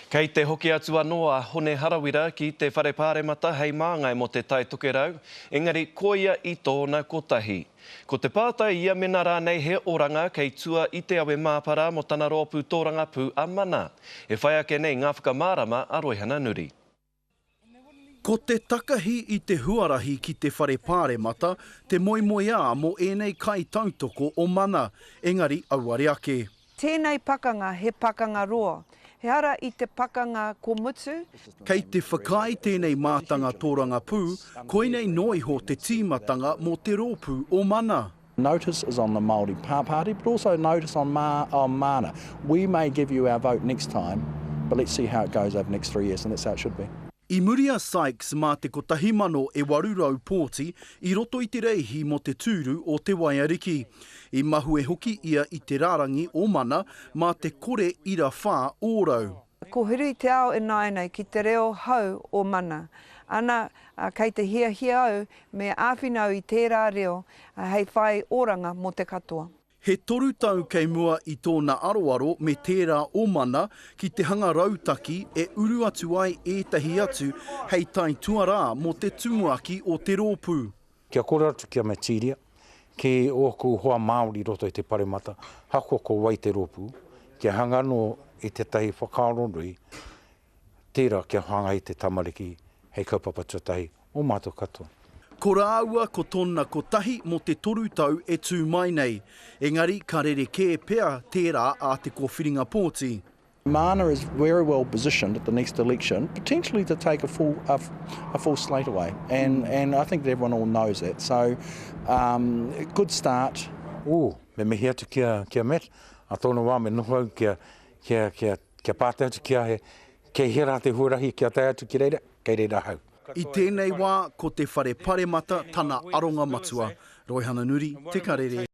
Kei te hoki atu anō a Hone Harawira ki te Whare Pāremata hei māngai mō Te Tai Tokerau, engari koia i tōna kotahi. Ko te pātai ia mena rānei he oranga kei tua i te awe māpara mō tana rōpū tōrangapū a Mana. E whai ake nei ngā whakamārama a Roihana Nuri. Ko te takahi i te huarahi ki te Whare Pāremata te moemoeā mō ēnei kaitautoko o Mana, engari auare ake. Tēnei pakanga he pakanga roa. He ara i te pakanga ko mutu. Kei te whakaae tēnei mātanga tōrangapū, koinei noa iho te tīmatanga mō te rōpū o Mana. Notice is on the Māori Party, but also notice on, Ma, on Mana. We may give you our vote next time, but let's see how it goes over the next three years, and that's how it should be. I muri a Sykes mā te 1,800 pōti i roto i te reihi mō te tūru o Te Waiariki. I mahue hoki ia i te rārangi o Mana mā te kore ira whā ōrau. Ko huri te ao ināianei ki te reo hou o Mana. Ana, kei te hiahia au me āwhina au i tērā reo hei whai oranga mō te katoa. He toru tau kei mua i tōna aroaro me tērā o Mana ki te hanga rautaki e uru atu ai ētahi atu hei taituarā mō te tumuaki o te rōpū. Kia kore atu ki a Metiria, ki ōku hoa Māori i roto i te Paremata, ahakoa ko wai te rōpū, kia hanga anō i tētahi whakaaro nui, tērā kia whāngai i te tamariki hei kaupapa tuatahi o mātou katoa. Ko rāua ko tōna kotahi mō te toru tau e tū mai nei, engari ka rerekē pea tērā a te kōwhiringa pōti. Mana is very well positioned at the next election, potentially to take a full, a, a full slate away. And, and I think that everyone all knows that. So, um, good start. Ooh, me mihi atu ki a, ki a Matt, a tōna wā me noho au kia, kia, kia, kia pātai atu ki a he, kei hea rā te huarahi kia tae atu ki reira, kei reira ahau. I tēnei wā, ko te Whare Paremata tana aronga matua. Roihana Nuri, Te Karere.